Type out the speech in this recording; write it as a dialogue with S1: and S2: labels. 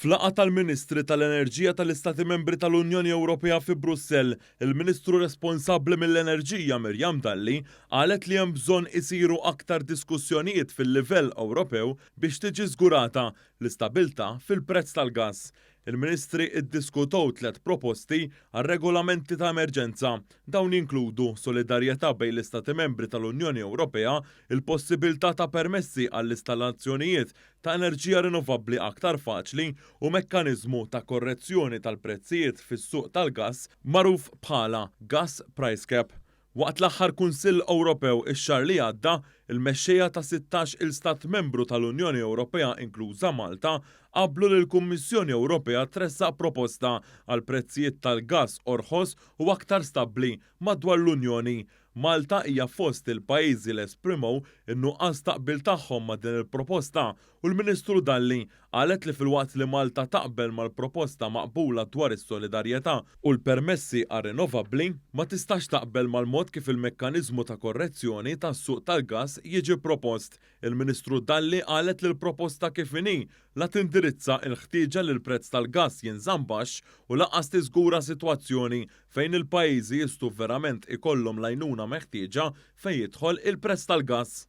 S1: F'laqgħa tal-Ministri tal-Enerġija tal-Istati Membri tal-Unjoni Ewropea fi Brussell, il-Ministru responsabbli mill-Enerġija Miriam Dalli qalet li hemm bżonn isiru aktar diskussjonijiet fil-livell Ewropew biex tiġi żgurata l-istabilità fil-prezz tal-gass. Il-Ministri iddiskutow tlett proposti għal regolamenti ta' emerġenza. Dawn jinkludu solidarjetà bejn l-Istati Membri tal-Unjoni Ewropea, il-possibilità ta' permessi għall-istallazzjonijiet ta' enerġija rinnovabbli aktar faċli u mekkaniżmu ta' korrezzjoni tal-prezzijiet fis-suq tal-gass magħruf bħala gas price cap. Waqt l-aħħar Kunsill Ewropew ix-xahar li għadda, il-mexxejja ta' 16 il-Stat Membru tal-Unjoni Ewropea inkluża Malta qablu li l-Kummissjoni Ewropea tressaq proposta għal prezzijiet tal-gass orħos u aktar stabbli madwar l-Unjoni. Malta hija fost il-pajjiżi li esprimew in-nuqqas ta' qbil tagħhom ma' din il-proposta u l-Ministru Dalli qalet li filwaqt li Malta taqbel mal-proposta maqbula dwar is-solidarjetà u l-permessi għar-rinnovabbli, ma tistax taqbel mal-mod kif il-mekkaniżmu ta' korrezzjoni tas-suq tal-gass jiġi propost. Il-Ministru Dalli qalet li l-proposta kif inhi la tindirizza l-ħtieġa li l-prezz tal-gass jinżamm baxx u lanqas tiżgura sitwazzjoni fejn il-pajjiżi jistgħu verament ikollhom l-għajnuna meħtieġa fejn jidħol il-prezz tal-gass.